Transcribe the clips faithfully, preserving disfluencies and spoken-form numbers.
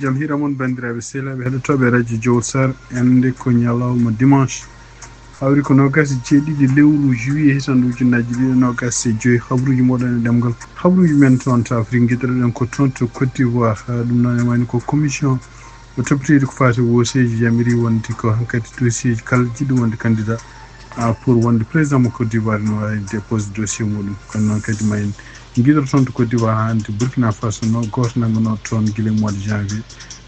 Jam hiira mon, banndiraaɓe sehilaaɓe heɗotooɓe Radio Jowol Sare. Ende ko ñalawma dimanche, hawri ko noogaas e jeeɗiɗi lewru juillet, hitande ujunnaji ɗiɗi e noogaas e joyi. Habruuji moɗon e ɗemngal, habruuji men toon to Afrique, ngiɗoɗen ko toon to Côte d'Ivoire. Haa ɗum noon, e wayno ko commission o toppitiiɗo ko faati wooseeji, yamiri wonde ko hankadi dossier ji kala jiɗɗo wonde candidat, ah, pour wonde président mo Côte d'Ivoire, no waawi déposé dossier muɗum. Kono noon kadi ma en ngiɗoto toon to Côte d'Ivoire, hannde Burkina Faso, no gooto nannganoo toon gila mois de janvier.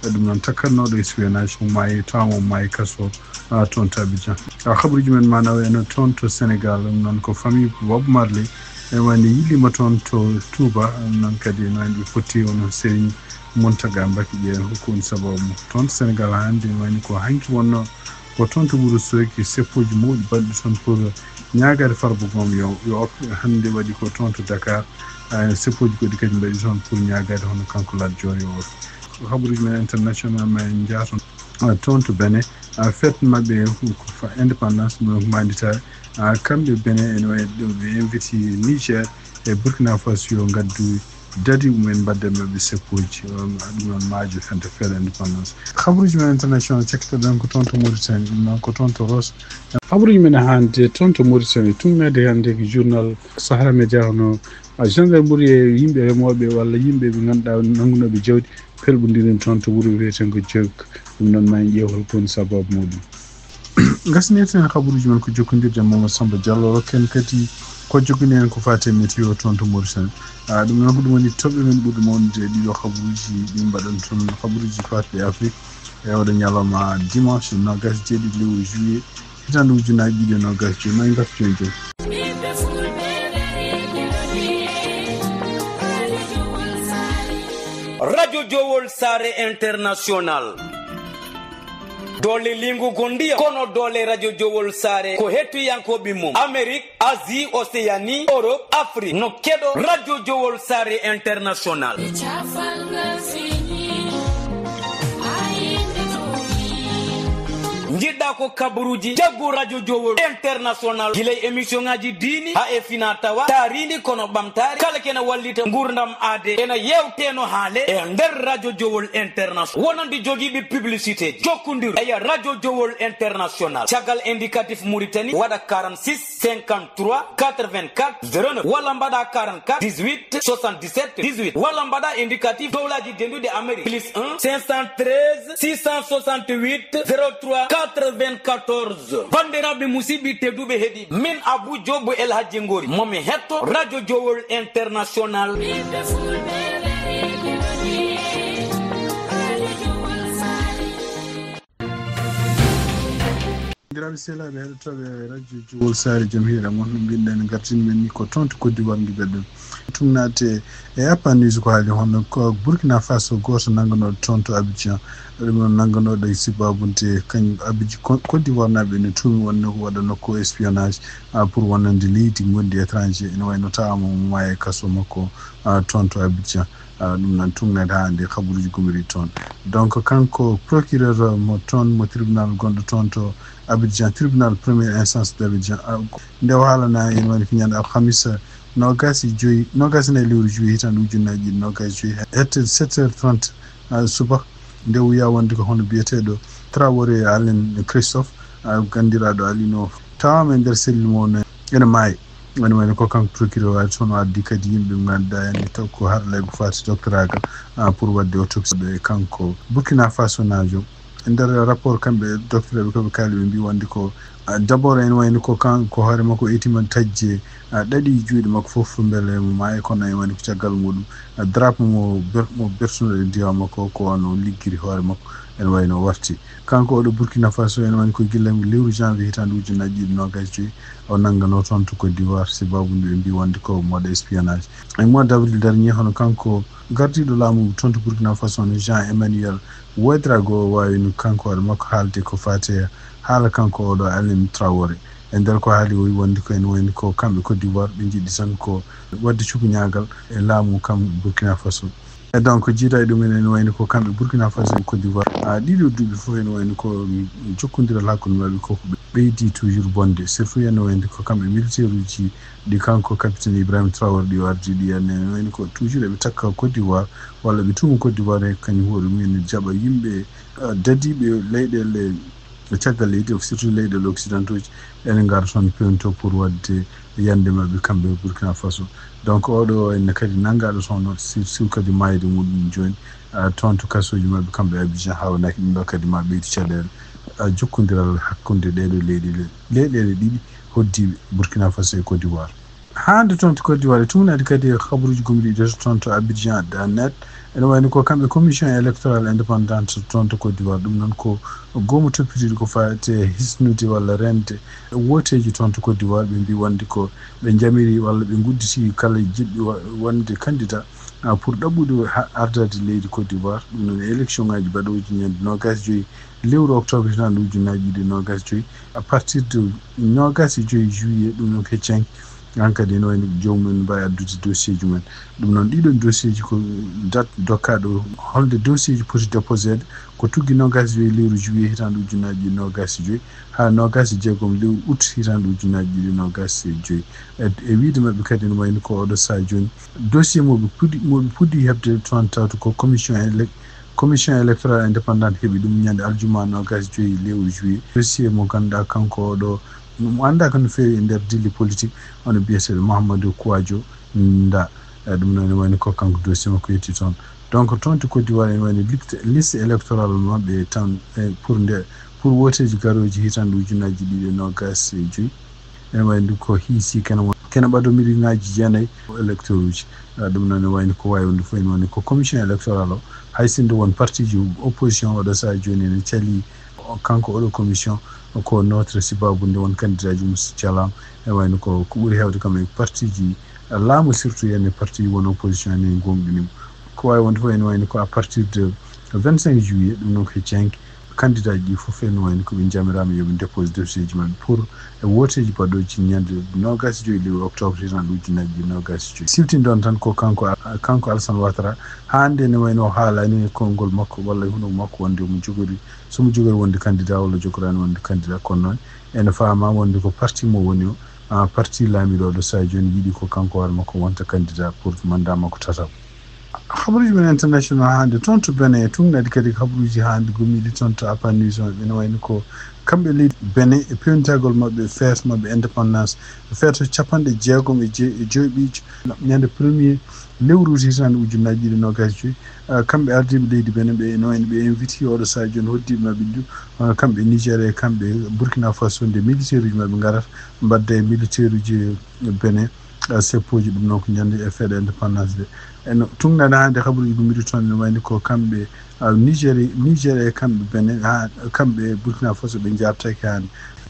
E ɗum noon, takkatnooɗo espionnage, o maayi, tawa o maayi kaso, ah, toon to Abidjan. Ah, habaruuji men ma nawe eno toon to Sénégal, ɗum noon ko famille Bob Marley, e wayno yiɗliima toon to Touba, ɗum noon kadi ene wayno ɓe potti, wonno Serigne Mountaga Mbacké, ƴeewen ko woni sababu mum. Toon to Sénégal hannde, ene wayno ko hanki wonno ko toon to Wourossogui, seppooji mawɗi baɗɗi toon pour ñaagaade Farba Ngom yo, yo op. Hannde waɗi ko toon to Dakar, ah, seppooji goɗɗi kadi mbaɗi toon pour ñaagaade hono kanko Lat Dior yo op. Ko habaruuji men international, ma en njah toon, ah, toon to Benin. Ah, fête maɓɓe ko fa-, indépendance mo mandita. Ah, kamɓe Benin ene wayi ɗo ɓe inviti Niger e Burkina Faso yo ngaddu dadi mumen, mbadda maɓɓe seppooji, um, ɗum noon maajo fente fête indépendance. Habaruuji men international, cakkitoɗen ko toon to Mauritanie, ɗum noon ko toon to Rosso. Habaruuji men hannde toon to Mauritanie, tugnaade hannde ko journal Sahara Média, hono, ah, gendarmerie e yimɓe remooɓe walla yimɓe ɓe ngannduɗaa nanngunooɓe jawdi pelɓondiri toon to wuro wiyeteengo Djouk. Ɗum noon ma en ƴeew hol ko woni sababu muɗum. Ngasnirten habaruuji men ko jokkondirde e Mamadou Samba Diallo, rokken kadi ko jokkini en ko faati e météo toon to Mauritanie. Ah, ɗum noon ko ɗum woni toɓɓe men ɓurɗe mawnude e ɗiɗo habaruuji, ɗi mbaɗen toon habaruuji faatɗi e Afrique e oɗo ñalawma dimanche noogaas e jeeɗiɗi lewru juillet, hitande ujunnaji ɗiɗi e noogaas e joyi. Ma en ngartu jooni jooni. Radio Jowol Sare International. Doole lingu gondiya kono doole Radio Jowol Sare ko hettiyankooɓe mum. Amérique, Asie, Océanie, Europe, Afrique no keɗo Radio Jowol Sare International. Njiɗɗa ko kabaruuji, jaggu Radio Jowol International. Gila e émission ngaji diini, haa e fina tawa, taariindi kono ɓamtaare. Kala kena wallita ngurdam aade, ena yewteno haale e nder Radio Jowol International. Wonande jogiiɓe publicité ji, jokkondiru e Radio Jowol International. Caggal indicatif Mauritanie, waɗa quarante-six cinquante-trois quatre-vingt-quatre zéro neuf, walla mbaɗa quarante-quatre dix-huit soixante-dix-sept dix-huit, walla mbaɗa indicatif dowlaji denduɗi Amérique, plus un cinq cent treize six cent soixante-huit zéro trois quatre-vingt-quatorze. Bandiraɓe musidɓe tedduɓe heɗi, min Abou Diop El Hadji Ngori, momi hetto Radio Jowol International. Bandiraɓe sehilaaɓe heɗotooɓe Radio Jowol Sare, jam hiira mon. No mbinɗen, gartin men ni ko toon to Côte d'Ivoire ngiɓeɗen. Tumnate e Appa News ko haali hono ko Burkina Faso gooto nannganooɗo toon to Abidjan. Ɗum noon nannganooɗo e sibabunde kañ Abidji Côte d'Ivoire naaɓe ne tuumi wonno ko waɗa nokku espionnage, ah, pour wonande leydi gonɗi étranger, ene wayno tawa mo maayi e kaso makko, ah, toon to Abidjan. Ah, ɗum noon tumnade haa nde habaruuji gumiri toon. Donc kanko procureur mo toon mo tribunal gonɗo toon to Abidjan, tribunal première instance d'Abidjan, ah, nde o haalana en woni ko ñande alhamisa noogaas e joyi, noogaas e nayi lewru juillet hitande ujunnaji ɗiɗi noogaas e joyi, hette sept heures trente, ah, subaka, nde wiya wonde ko hono biyeteeɗo Traoré Alain Christophe, ah, ganndiraaɗo Alino, tawama e nder selli mo no ene maayi. Ene wayno ko kanko procureur waɗi toon, o addi kadi yimɓe ɓe ngannduɗaa ene taw ko haralleeɓe ko faati doctoragal, ah, pour waɗde autopsie e kanko Burkina Faso naajo. E nder rapport kamɓe docteur ɓe koɓe kaali, ɓe mbi wonde ko, ah, d'abord ene wayno ko kanko hoore makko o etima taƴde, ah, ɗaɗi juuɗe makko fof mbele mo maayi, kono ene wayno ko caggal muɗum, ah, drapeau mo ber-, mo bertuno e diwa makko ko on o liggiri hoore makko, ene wayno o warti. Kanko oɗo Burkina Faso ene wayno ko gila lewru janvier hitande ujunnaji ɗiɗi noogaas e joyi o nanngano toon to Côte d'Ivoire, sababu nde ɓe mbi wonde ko mo waɗa espionnage. E mois d'avril dernier hono kanko gardiiɗo laamu toon to Burkina Faso no Jean Emmanuel Ouedraogo o waawino kanko hoore makko haalde ko faati e haala kanko oɗo Alain Traoré. E nder ko haali o wi wonde ko ene wayno ko kamɓe Côte d'Ivoire ɓe njiɗi tan ko waɗde cukuñaagal e laamu kam Burkina Faso. E donc, jiida e ɗum ene wayni ko kamɓe Burkina Faso e Côte d'Ivoire. A ɗiɗo duuɓi fof ene wayni ko jokkondiral hakkunde maɓɓe ko ɓeydi toujours bonde. Surtout ene wayni ko kamɓe militaire uji ɗi kanko capitaine Ibrahima Traoré ɗi o ardi ɗi ene wayni ko toujours eɓe takka Côte d'Ivoire walla ɓe tuuma Côte d'Ivoire e kañum hoore mum ene jaɓa yimɓe, ah, dadiiɓe leyɗeele caggal leydi, surtout leyɗeele occidentaux ji, ene ngara toon pewnto pour waɗde yande maɓɓe kamɓe Burkina Faso. Donc oɗo ene kadi nanngaɗo toon, surtout kadi maayde muɗum jooni, ah, toon to kasooji maɓɓe kamɓe Abidjan, haa wonaki ɗum ɗo kadi ma ɓeydi caɗeele, ah, jokkondiral hakkunde ɗeɗo leyɗeele, leyɗeele ɗiɗi hoddiiɓe Burkina Faso e Côte d'Ivoire. Hannde toon to Côte d'Ivoire, e tungnaade kadi e habaruuji gomɗiiɗi to toon to Abidjan dot net, ene wayni ko kamɓe commission électorale indépendante toon to Côte d'Ivoire. Ɗum noon ko goomu toppitiiɗo ko faati e hisnude walla reende wooteeji toon to Côte d'Ivoire. Ɓe mbii wonde ko ɓe njamiri walla ɓe ngudditi kala jiɗɗo wa-, wonde candidat, ah, pour ɗaɓɓude ha-, ardaade leydi Côte d'Ivoire. Ɗum noon e élection ŋaaji baɗooji ñande noogaas joyi lewru octobre hitaande ujunnaaji ɗiɗi e noogaas joyi, à partir de noogaas e joyi juillet, ɗum noon ko heccani. Hankadi ene wayno joomum en mbaawi addude dossier ji mumen. Ɗum noon, ɗiɗon dossier ji ko date dokkaaɗo, holde dossier ji poti déposeede, ko tuggi noogaas e joyi lewru juillet hitaande ujunnaaji ɗiɗi noogaas e joyi, haa noogaas e jeegom lewru août hitaande ujunnaaji ɗiɗi noogaas e joyi. E, e wiyde maɓɓe kadi, ene wayno ko oɗo sahaa jooni, dossier mo ɓe puɗɗi, mo ɓe puɗɗi heɓde toon, tawde ko commission élec-, commission électorale indépendante heɓi ɗum ñande aljuma noogaas e joyi lewru juillet. Dossier mo ngannduɗaa kanko oɗo, mo anndaaka no feewi e nder dille politique, hono biyeteeɗo Mahamadou Kouadio Nda. Eh, ɗum noon ene wayno ko kanko dossier makko yetti toon. Donc toon to Côte d'Ivoire ene wayno liste, liste électorale maɓɓe tan, eh, pour nde, pour wooteeji garooji hitaande ujunnaaji ɗiɗi e noogaas e joyi. Ene wayno ko hiisi kene won, kene ɓado million ŋaaji jeenayi électeur uji. Ah, ɗum noon ene wayno ko waawi wonde fof ene wayno ko commission électorale o, hay sinno won parti ji opposition oɗo sahaa jooni ene calii o, kanko oɗo commission ko notre sibabu nde won candidat ji mum calaama. Ene wayno ko, ko ɓuri heewde kam e parti ji laamu, surtout ene parti ji won opposition ene ngomɗini mo. Ko waawi wonde fof ene wayno ko à partir de vingt-cinq juillet, ɗum noon ko e cenki, candidat ji ɗi fof ene wayno ko ɓe njamiraama yo ɓe dépose dossier ji maɓɓe pour e wooteeji baɗooji ñande noogaas e joyi lewru octobre hitaande ujunnaaji ɗiɗi noogaas e joyi. Siftinde on tan ko kanko, kanko Alassane Ouattara, hannde ene wayno o haalaani e konngol makko walla e hunuko makko wonde omo jogori, so omo jogori wonde candidat walla jogoraani wonde candidat, kono noon ene faamaa wonde ko parti mo woni o, ah, parti laamiiɗo oɗo sahaa jooni yiɗi ko kanko hoore makko wonta candidat pour mandat makko tataɓo. Habaruuji men international hannde toon to Benin, e tungnaade kadi habaruuji hannde gomɗiiɗi toon to Apa News maɓɓe, ene wayno ko kamɓe leydi Benin e pewnitagol maɓɓe fête maɓɓe indépendance, fête capanɗe jeegom e je-, e joyɓiijo ñande premier lewru août hitaande ujunnaaji ɗiɗi noogaas e joyi. Ah, kamɓe ardiiɓe leydi Benin ɓe, ene wayno ɓe inviti oɗo sahaa jooni hoddiiɓe maɓɓe ɗiɗo, hono kamɓe Niger e kamɓe Burkina Faso, nde militaire uji maɓɓe ngarata mbadda e militaire uji Benin, ah, seppooji. Ɗum noon ko ñande e fête indépendance de. Ene tungnaade hannde habaruuji gomɗiiɗi toon ene wayno ko kamɓe, ah, Niger, Niger e kamɓe Benin, haa kamɓe Burkina Faso ɓe jaabtaaki hannde.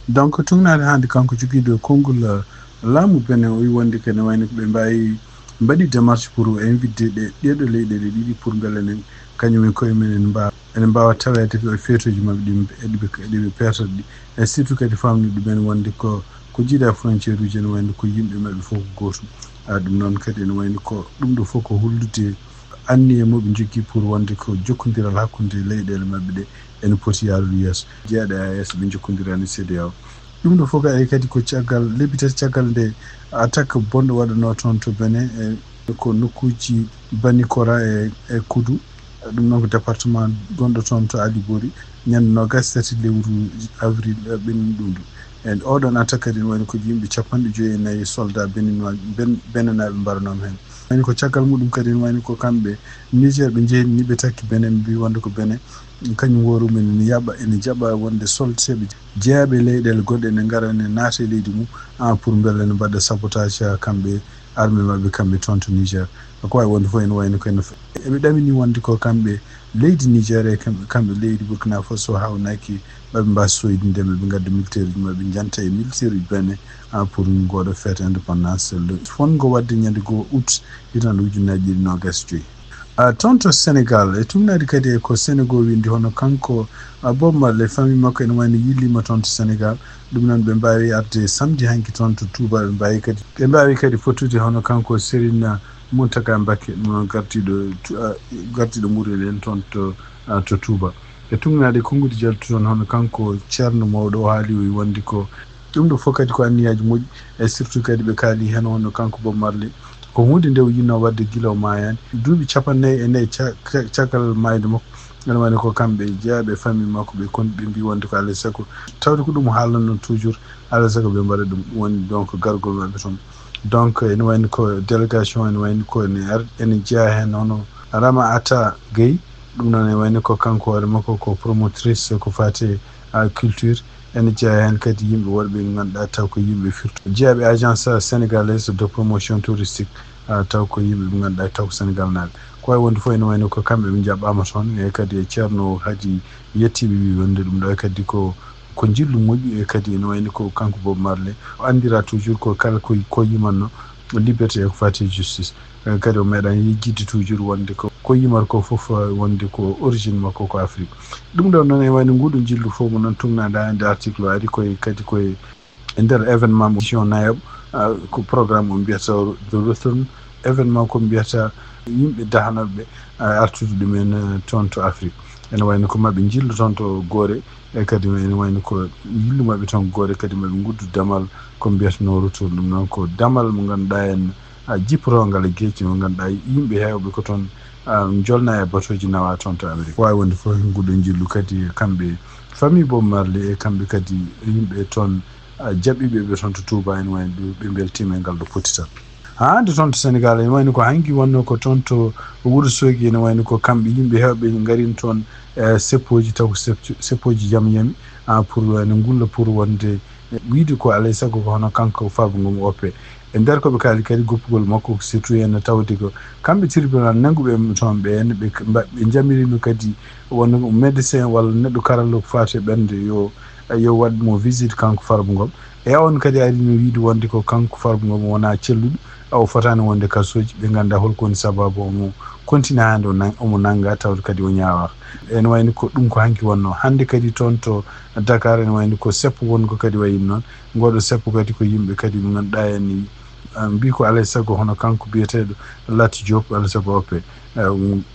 Donc tungnaade hannde kanko jogiiɗo konngol, ah, laamu Benin o wi wonde ko ene wayno ko ɓe mbaawi mbaɗi démarche pour invitde ɗe, ɗeeɗo leyɗeele ɗiɗi pour mbele enen kañum e koye men en mbaawa, ene mbaawa taweede e feetooji maɓɓe ɗi, ɗi ɓe, ɗi ɓe peertata ɗi. E surtout kadi faamnude ɗumen wonde ko, ko jiidaa frontière uji ene wayno ko yimɓe maɓɓe fof ko gootum. Ah, ɗum noon kadi ene wayno ko ɗum ɗo fof ko hollude anniye mo ɓe njogii pour wonde ko jokkondiral hakkunde leyɗeele maɓɓe ɗe ene poti yaarude yeeso. Jeyaɗo A E S ɓe njokkondiraani C D A O. Ɗum ɗo fof kadi, kadi ko caggal, lebbi tati caggal nde attaque bonɗo waɗanoo toon to Benin, e ko nokkuuji Banikora e, e Kudu. Ɗum noon ko département gonɗo toon to Alibori, ñande noogaas e tati lewru avril, eh, ɓennuɗo ɗum. E oɗon attaque kadi ene wayno ko yimɓe capanɗe joyi e nayi soldat beninois-, ben-, benenaaɓe mbaranooma heen. Wayno ko caggal muɗum kadi ene wayno ko kamɓe Niger ɓe njehini ɓe takki Benin, ɓe mbii wonde ko Benin kañum hoore mum ene yaɓa, ene jaɓa wonde soldateeɓe jeyaaɓe e leyɗeele goɗɗe ene ngara ene naata e leydi mum, ah, pour mbele ene mbaɗa sabotage, ah, kamɓe armée maɓɓe kamɓe toon to Niger. Ko waawi wonde fof ene wayno ko ene f-, eɓe ɗamini wonde ko kamɓe leydi Niger e kam-, kamɓe leydi Burkina Faso hawnaaki maɓɓe mbaasa soydinde ɓe, ɓe ngadda militaire uji maɓɓe, njanta e militaire uji Benin, ah, pour ngooɗo fête indépendance le, fonngo waɗde ñande goo août hitaande ujunnaaji ɗiɗi noogaas e joyi. Ah, toon to Sénégal, e tungnaade kadi e ko Sénégal winndi, hono kanko, ah, Bob Marley, famille makko ene wayno yilliima toon to Sénégal. Ɗum noon ɓe mbaawi arde samedi hanki toon to Touba, ɓe mbaawi kadi, ɓe mbaawi kadi fottude hono kanko Serigne, ah, Muntaka Mbakke, ɗum noon gartiiɗo tu- ah, gartiiɗo Murel en toon to ah, to Touba. E tugnaade konnguɗi jaltu toon, hono kanko ceerno mawɗo o haali, o wonde ko ɗum ɗo fof kadi ko anniyaaji moƴƴi, e surtout kadi ɓe kaali heen hono kanko Bob Marley, ko huunde nde o yinnoo waɗde gila o maayaani. Duuɓi capanɗe nayi e nayi ca- ca- caggal maayde makko, ene wayno ko kamɓe jeyaaɓe e famille makko ɓe kon, ɓe mbii wonde ko alaa e sago, tawde ko ɗum o haalannoo toujours, alaa e sago ɓe mbaɗa ɗum. Ɗum woni donc gargol maɓɓe toon. Donc ene wayno ko délégation, ene wayno ko ene ar- ene jeyaa heen hono Rama Atta Gueye. Ɗum noon ene wayno ko kanko hoore makko ko promotrice ko faati e culture. Ene jeyaa heen kadi yimɓe woɗɓe ɓe ngannduɗaa taw ko yimɓe firtu, jeyaaɓe agence sénégalaise de promotion touristique, ah, taw ko yimɓe ɓe ngannduɗaa taw ko Sénégal naaɓe. Ko wayi wonde fof ene wayno ko kamɓe ɓe njaɓɓaama toon, e kadi e ceerno o kadi yettiiɓe, wii wonde ɗum ɗo e kadi ko ko njillu moƴƴu, e kadi ene wayno ko kanko Bob Marley o anndiraa toujours ko kala ko ko yimanno liberté e ko faati e justice. Eh, kadi o meeɗaani yejjitde toujours wonde ko ko yimata ko fof, eh, wonde ko origine makko ko Afrique. Ɗum ɗo noon ene wayno nguɗu njillu fof mo noon tugnaade e nde article o ari koye kadi koye e nder événement mo mission nayaɓo, ah, ko programme o mbiyata The Return, événement ko mbiyata yimɓe dahanooɓe, ah, artude ɗumen, eh, toon to Afrique. Ene wayno ko maɓɓe njillu toon to Gorée, e kadi ene wayno ko njillu maɓɓe toon Gorée, kadi maɓe nguddu damal ko mbiyatanoo retour. Ɗum noon ko damal mo ngannduɗaa en, ah, jippotoongal e geec, mo ngannduɗaa yimɓe heewɓe ko toon, ah, njolna e batooji nawa toon to Amérique. Waawi wonde fof nguɗo njillu kadi kamɓe famille Bob Marley e kamɓe kadi yimɓe toon, ah, jaɓɓiiɓe ɓe toon to Touba, ene wayno ɓe mbeltiima e ngal ɗo pottital. Haa hannde toon to Sénégal, ene wayno ko hanki wonnoo ko toon to Wuro Soogi, ene wayno ko kamɓe yimɓe heewɓe ngarin toon, eh, seppooji taw ko sepp- seppooji yam yami, ah, pour ene ngulla pour wonde, eh, wiyde ko alaa e sago ko hono kanko Farba Ngom o oppe. E nder ko ɓe kaali kadi goppugol makko, surtout en tawde ko kamɓe tribunal nannguɓe toon ɓe en, ɓe mba- ɓe njamiriima kadi wonno médecin walla neɗɗo karallo ko faati e ɓernde yo yo waɗ mo visite kanko Farba Ngom. E on kadi ari no wiide wonde ko kanko Farba Ngom wonaa celluɗo, o fotaani wonde kasooji, ɓe nganndaa hol ko woni sababu omo kontina hannde o nan- omo nannga tawde kadi o ñaawaaka. Ene wayno ko ɗum ko hanki wonnoo. Hannde kadi toon to Dakar ene wayno ko seppo wonngo kadi wayi noon. Ngooɗo seppo kadi ko yimɓe kadi ɓe ngannduɗaa en, ah, mbii ko alaa e sago hono kanko biyeteeɗo Lat Diop alaa e sago oppe. Eh,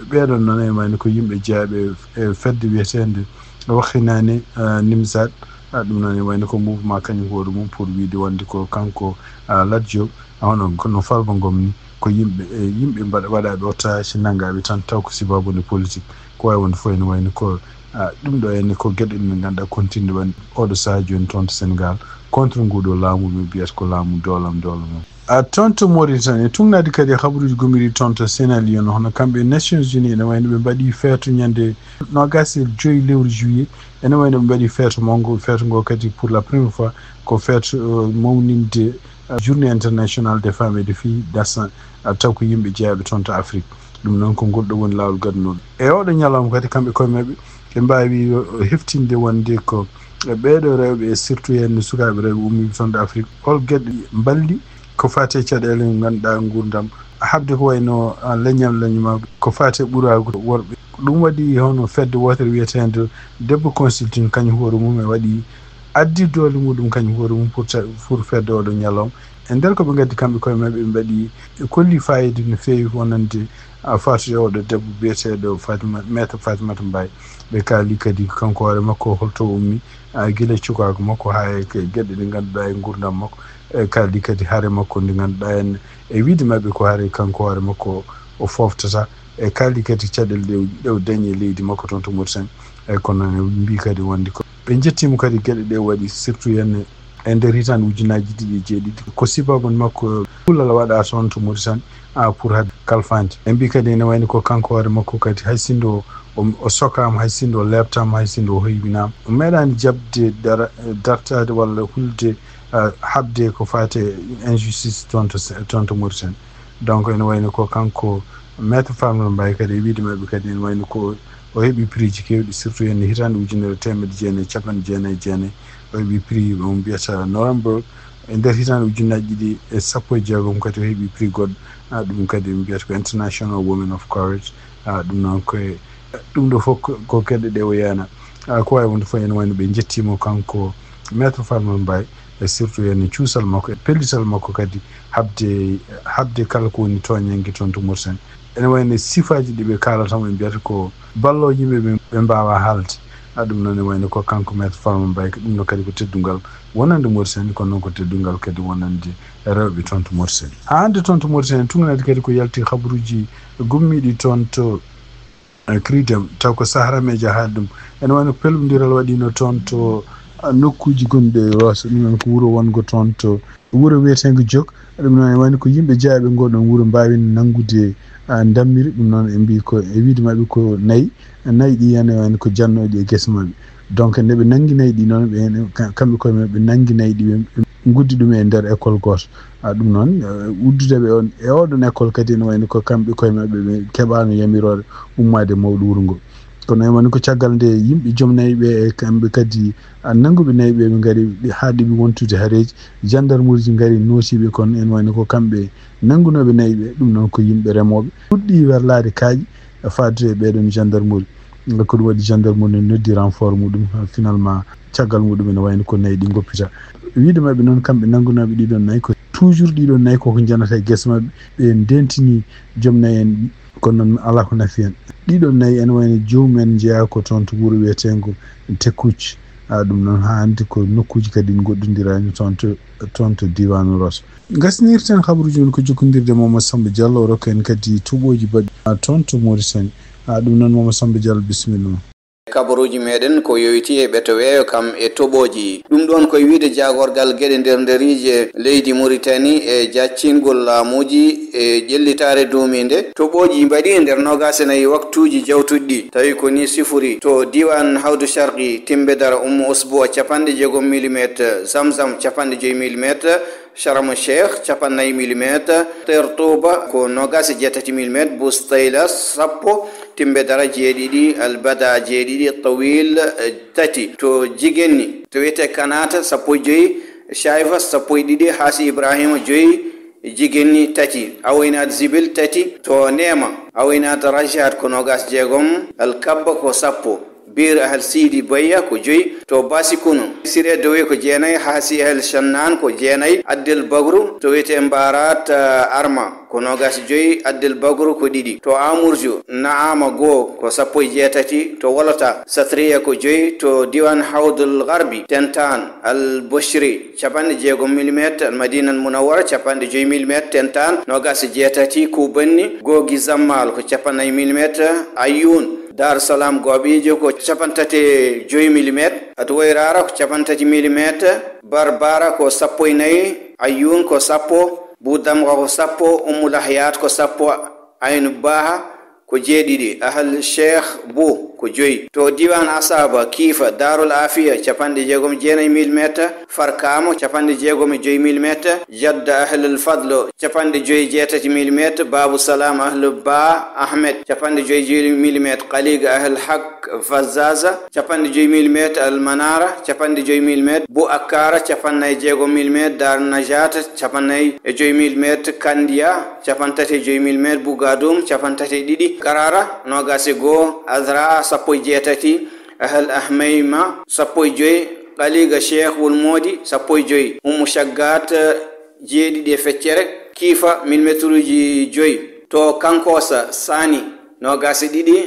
ɓeeɗon noon ene wayno ko yimɓe jeyaaɓe e fedde wiyeteende Waxinaane, ah, Nimzaat. Ah, ɗum noon ene wayno ko mouvement kañum hoore mum pour wiyde wonde ko kanko, ah, Lat Diop, ah, hono no Farba Ngom ni, ko yimɓe, eh, yimɓe mbaɗa- waɗaaɓe otage nanngaaɓe tan taw ko sababu nde politique. Ko waawi wonde fof ene wayno ko, ah, ɗum ɗo ene ko geɗe ɗe ngannduɗaa kontinɗe waɗde oɗo sahaa jooni toon to Sénégal contre nguɗo laamu ɓe mbiyata ko laamu doolam doolam o. Ah, toon to Mauritanie, tugnaade kadi e habaruuji gomɗiiɗi toon to Sierra Leone, hono kamɓe Nations Unies ene wayno ɓe mbaɗi feetu ñande noogaas e joy lewru juillet, ene wayno ɓe mbaɗi feetu manngo, feetu ngo kadi pour la première fois ko feetu, euh, mawninde, euh, journée internationale des femmes et des filles, dasa, ah, taw ko yimɓe jeyaaɓe toon to Afrique. Ɗum noon ko ngol ɗo woni laawol gadunoo. E oɗo ñalawma kadi kamɓe koye maɓɓe ɓe mbaawi heftinde wonde ko ɓeeɗo rewɓe e surtout heen sukaaɓe rewɓe ummiiɓe toon to Afrique, hol geɗe mballi ko faati e caɗeele ngannduɗaa nguurndam, haɓde ko wayno, ah, leñol leñol ma ko faati e ɓuraagu worɓe. Ɗum waɗi hono fedde wootere wiyeteende Debbo Consulting kañum hoore mum e waɗi addi doole muɗum kañum hoore mum pour ta- pour fedde oɗo ñalawma. E nder ko ɓe ngaddi kamɓe koye maɓɓe, ɓe mbaɗi, ɓe kolli fayida no feewi wonande, ah, faatude oɗo debbo biyeteeɗo Fatima, Maître Fatimata Mbaye. Ɓe kaali kadi kanko hoore makko holto o ummi, ah, gila e cukaagu makko haa e ke- geɗe ɗe ngannduɗaa e nguurndam makko. E kaali kadi hare makko nde ngannduɗaa en e wiide maɓɓe ko hare kanko hoore makko o foftata. E kaali kadi caɗeele ɗe o- ɗe o dañi e leydi makko toon to Mauritanie. E kono ne mbii kadi wonde ko ɓe njettiima kadi geɗe ɗe o waɗi surtout heen e nder hitaande ujunnaaji ɗiɗi e jeeɗiɗi. Ko sababu makko kullal waɗaa toon to Mauritanie, ah, pour haɓde kalfaandi. En mbii kadi ene wayno ko kanko hoore makko kadi hay sinno o, o sokaama, hay sinno o leeptaama, hay sinno o hoybinaama, o meeɗaani jaɓde dara- dartaade walla hulde, ah, haɓde ko faati e injustice toon to Se- toon to Mauritanie. Donc ene wayno ko kanko Maître Farmata Mbaye kadi e wiide maɓɓe kadi ene wayno ko o heɓi prix ji keewɗi, surtout heen hitaande ujunere teemedde jeenayi e capanɗe jeenayi e jeenayi, o heɓi prix mo mbiyata Nuremberg. E nder hitaande ujunnaaji ɗiɗi e sappo e jeegom kadi o heɓi prix goɗɗo, ah, ɗum kadi ɓe mbiyata ko International Women of Courage. Ah, ɗum noon ko e- ɗum ɗo fof ko- ko geɗe ɗe o yana. Ah, ko waawi wonde fof ene wayno ɓe njettiima kanko Maître Farmata Mbaye, e surtout heen e cuusal makko, e pellital makko kadi haɓde, haɓde kala ko woni tooñannge toon to Mauritanie. Ene wayno sifaaji ɗi ɓe kaalata mo, ɓe mbiyata ko balloowo yimɓe ɓe, ɓe mbaawaa haalde. A ɗum noon ene wayno ko kanko Maître Farma Mbaye, ko ɗum ɗo kadi ko teddungal wonande Mauritanie, kono noon ko teddungal kadi wonande rewɓe toon to Mauritanie. Haa hannde toon to Mauritanie, tunganaade kadi ko yalti habaruuji gummiiɗi toon to, eh, Cridem, taw ko Sahara Media haali ɗum. Ene wayno pelɓondiral waɗiino toon to, ah, nokkuuji gonɗi e Rosso, ɗum noon ko wuro wonngo toon to wuro wiyeteengo Jok. Ɗum noon ene wayno ko yimɓe jeyaaɓe ngoo ɗoon wuro mbaawi nanngude, ah, ndammiri. Ɗum noon ɓe mbiyi ko e wiyde maɓɓe ko nayi, nayi ɗi ene wayno ko jannooɗi e gese maɓɓe. Donc nde ɓe nanngi nayi ɗi noon, ɓe, ka-, kamɓe koye maɓɓe ɓe nanngi nayi ɗi, ɓe, ɓe nguddi ɗum e nder école gooto. A ɗum noon, eh, uddude ɓe on e oɗon école kadi ene wayno ko kamɓe koye maɓɓe ɓe keɓaano yamiroore ummaade mawɗo wuro ngo. Kono ene wayno ko caggal nde yimɓe joom nayi ɓe e kamɓe kadi, a, nannguɓe nayi ɓe ɓe ngari haa ɗiɓi wontude hareeji, gendarmerie ji ngari nootiiɓe, kono ene wayno ko kamɓe nanngunooɓe nayi ɓe, ɗum noon ko yimɓe remooɓe. Fuɗɗi werlaade kaaƴe e faadude e ɓeɗon gendarmerie. Ko ɗum waɗi gendarmerie ne noddi renfort muɗum, finalement caggal muɗum ene wayno ko nayi ɗi ngoppita. Wiyde maɓɓe noon, kamɓe nanngunooɓe ɗiɗon nayi, ko toujours ɗiɗon nayi koko njanata e gese maɓɓe. Ɓe ndentini joom nayi en, kono noon alaa ko nafi en. Ɗiɗon nayi ene wayno joomum en jeyaa ko toon to wuro wiyeteengo Tekkuuji. A ɗum noon haa hannde ko nokkuuji kadi ngoɗɗondiraani toon to, toon to diiwaanu Rosso. Ngasnirten habaruuji men ko jokkondirde Mama Samba Diallo, o rokka en kadi toɓooji baɗɗi toon to Mauritanie. A ɗum noon Mama Samba Diallo, bisimilla ma. Kabaruuji meɗen ko yowitii e ɓeto weeyo kam e toɓooji. Ɗum ɗoon ko e wiyde jaagorgal geɗe nder nderiije leydi Mauritanie e jaccingol laamuuji e ƴellitaare duumiinde. Toɓooji mbaɗi e nder noogaas e nayi waktuuji jawtuɗi ɗi, tawi ko ni sifori: to diiwaan Hawdu Sharqi, Timbe Dara, Ummu Usbu capanɗe jeegom milimeeter, Zamzam capanɗe joyi milimeeter, Sharm Sheikh capanɗe nayi milimeeter, Tertuba ko noogaas e jeetati milimeeter, Bustayla sappo, Timbe Dara jeeɗiɗi, Albada jeeɗiɗi, Tawil, eh, tati. To Jigenni, to wiyetee Kanata, sappo e joyi, Shaifa, sappo e ɗiɗi, Haasi Ibrahima, joyi, Jigenni, tati. Awoynaat Zibil, tati. To Neema, Awoynaat Rajat ko noogaas jeegom, Alkabba ko sappo. Biir Ahal Siidi Bayya ko joyi. To Basikuno, Sire Dowe ko jeenayi, Haasi Ahal Shannaan ko jeenayi, Addel Bagru to wiyetee Mbaaraat, eh, Arma ko noogaas e joyi, Addel Bagru ko ɗiɗi. To Amurju, Na'ama goo ko sappo e jeetati. To Wolota, Satriya ko joyi. To diiwaan Hawdul Garbi, Tentaan, Al Boshri, capanɗe jeegom milimeeter, Al Madina Al Munawwara, capanɗe joyi milimeeter, Tentaan, noogaas e jeetati, Kubanni, Googi Zammal ko capanɗe nayi milimeeter, Ayyuun, Dar Salaam Gooɓiijo ko capanɗe tati e joyi milimeeter, Atuwayraara ko capanɗe tati milimeeter, Barbara ko sappo e nayi, Ayyuun ko sappo, Budamga ko sappo, Ummul Hayaat ko sappo, Aynu Baha ko jeeɗiɗi, Ahal Sheikh Bu ko joyi. To diiwaan Asaba, Kiifa, Daarul Afiya, capanɗe jeegom e jeenayi milimeeter, Farkaama, capanɗe jeegom e joyi milimeeter, Jadda Ahlul Fadlo, capanɗe joyi e jeetati milimeeter, Baabu Salaam Ahlu Ba Ahmed, capanɗe joyi e joyi milimeeter, Kaliga Ahl Haq Fazzaza, capanɗe joyi milimeeter, Al Manara, capanɗe joyi milimeeter, Bu Akkara, capanɗe nayi e jeegom milimeeter, Dar Najat, capanɗe nayi e joyi milimeeter, Kandiya, capanɗe tati e joyi milimeeter, Bugadum, capanɗe tati e ɗiɗi, Karara, noogaas e goo, Azraa, sappo e jeetati, Ahl Ahmeyma, sappo e joyi, Kaliga Sheikh Wul Moodi, sappo e joyi, Ummu Shaggat, jeeɗiɗi e feccere, Kiifa, milimeeteruuji joyi, to Kankoosa, Saani, noogaas e ɗiɗi,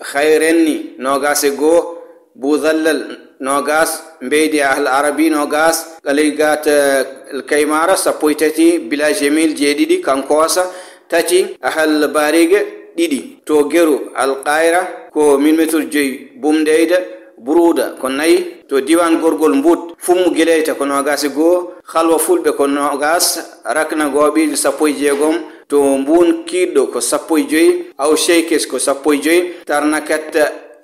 Khayrenni, noogaas e goo, Buzallal, noogaas, Mbeydi Ahl Arabi, noogaas, Kalaygat, eh, Kaymara, sappo e tati, Bila Jamil, jeeɗiɗi, Kankoosa, tati, Ahl Barige, ɗiɗi. To Geru, Al Qayra, ko milimeeter joyi, Bumdeyda, Buruuda, ko nayi. To diiwaan Gorgol Mbut, Fummu Gileyta, ko noogaas e goo, Halwa Fulɓe, ko noogaas, Rakna Gooɓiijo, sappo e jeegom, to Mbuun Kiiɗɗo, ko sappo e joyi, Aw Sheykes, ko sappo e joyi, Tarnakat,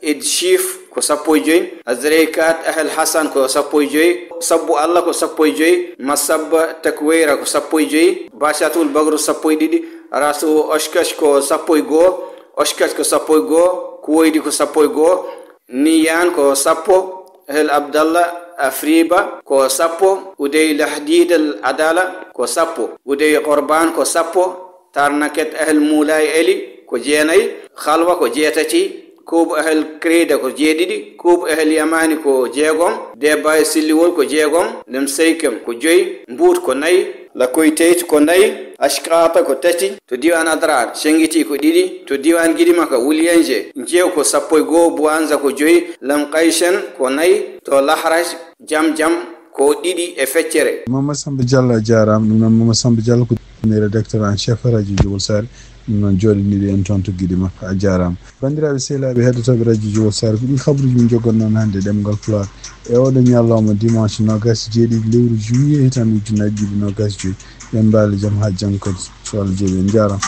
Ed Chief ko sappo e joyi, Azreykat Ahel Hassan ko sappo e joyi, Sabbu Allah ko sappo e joyi, Masabba Takweyra ko sappo e joyi, Bachatul Bagru sappo e ɗiɗi, Rasu Oshkosh ko sappo e goo, Oshkosh ko sappo e goo, Kuwoydi ko sappo e goo, Niyan ko sappo, Ahel Abdallah Afriba ko sappo, Udey Lahdid Al Adala ko sappo, Udey Qorban ko sappo, Tarnaket Ahel Mulay Eli ko jeenayi, Halwa ko jeetati, Kuubu Ahel Kreda ko jeeɗiɗi, Kuubu Ahel Yamani ko jeegom, Deba e Silliwol ko jeegom, Lem Seykem ko joyi, Mbuut ko nayi, Lakoy Teyt ko nayi, Ashkata ko tati, to diiwaan Adrar, Sengiti ko ɗiɗi, to diiwaan Gidimaka, Wuliyenje, Njeew ko sappo e goo, Buwanza ko joyi, Lem Kaysen ko nayi, to Lahraj, Jam Jam ko ɗiɗi e feccere. Mama Samba Diallo a jaaraama. Ɗum noon Mama Samba Diallo ko rédacteur en chef radio Jogol Saare. Ɗum noon jooɗiniiɗo en toon to Gidimaka, a jaaraama. Banndiraaɓe sehilaaɓe heɗotooɓe radio Jogol Saare, ko ɗii kabaruuji min njogannoo hannde ɗemngal Pulaar. E oɗo ñalawma dimanche noogaas e jeeɗiɗi lewru juillet hitaande ujunnaji ɗiɗi noogaas e joyi. Yo en mbaale jam haa janngo kadi, so Allah jaɓii, en njaaraama.